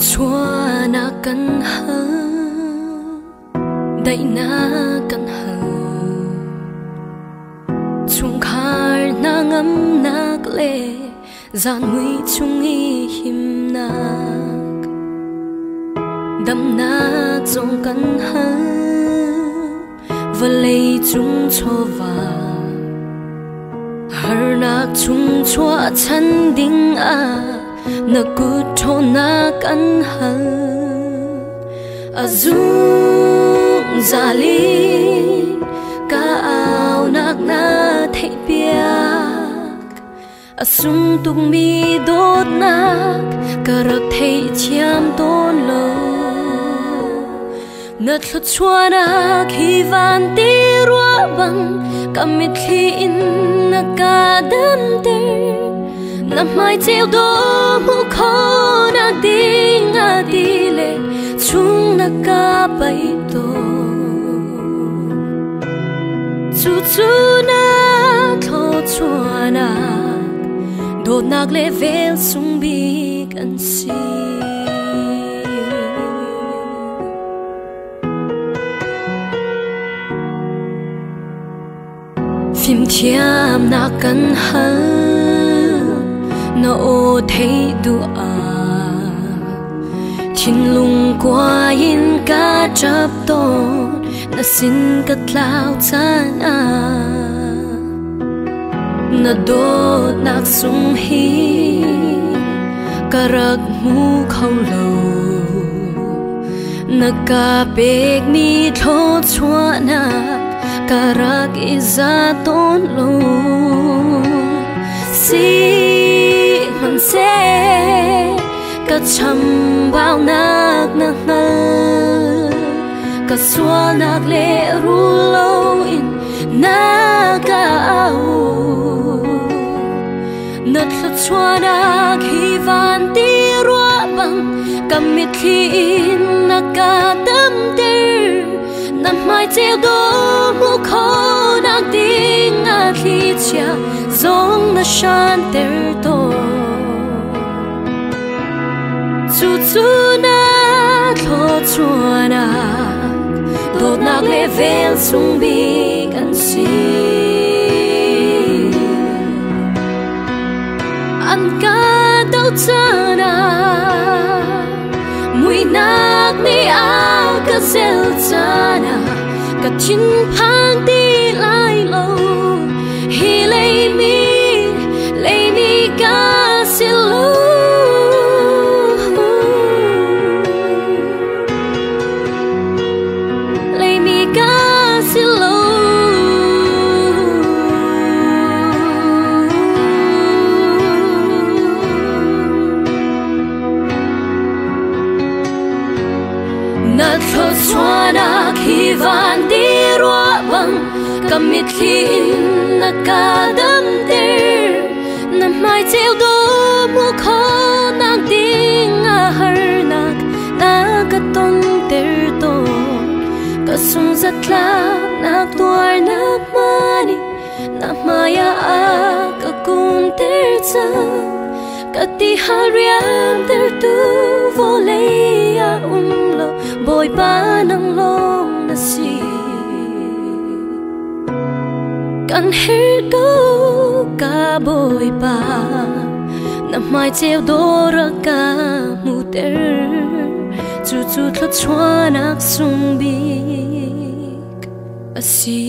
Thluachuahnak kan hal, daihnak kan hal. Chungkhar hna ngamnak le zan mui chung i himnak. Damnak zong kan hal, vawlei cung chawva. Harnak chung chuah chan ding ah na kut ṭhawnnak kan hal. A zungzal in ka aunak na theihpiak. A sung tukmi dawtnak ka rak theihthiam tawn lo. Na thluachuahnak hi van ti ruah bang ka mitthli in na ka damter. Na hmai ceu dawh hmuh khawhnak ding a ti le chung na ka paih tawn. Cucu na thluachuahnak dawtnak le vel sung bik an si. Fimthiamnak kan hal, na aw theih duh ah. Thinlung kua in ka ṭap tawn, na sin ka tlau caan ah. Na dawtnak sung hi ka rak hmu kho lo. Na ka pekmi thluachuahnak ka rak i za tawn lo. Sihmanhseh ka chambaunak na hngal, ka sualnak le rul loin na ka au. Na thluachuahnak hi van ti ruah bang ka mitthli in na ka damter. Na hmai ceu dawh hmuh khawhnak ding a thlichia zong na shanter tawn. Cucu na thluachuahnak dawtnak le vel sung bik an si. An ka doh caan ah, muihnak nih a ka zel caan ah, ka thinphang ti lai lo. Hi leimi, leimi ka si lo. Leimi ka si lo. Na thluachuahnak hi van ti ruah bang ka mitthli in na ka damter. Na hmai ceu dawh hmuh khawhnak ding a harnak na ka tonter tawn. Ka sung zatlaknak tuarnak mani na hmai ah a ka kunter cang. Ka ti hal riamtertu vawlei ah um lo, Bawipa nang lawng na si. Kan herh ko ka Bawipa, na hmai ceu dawh rak ka hmuhter. Cucu thluachuahnak sung bik a si.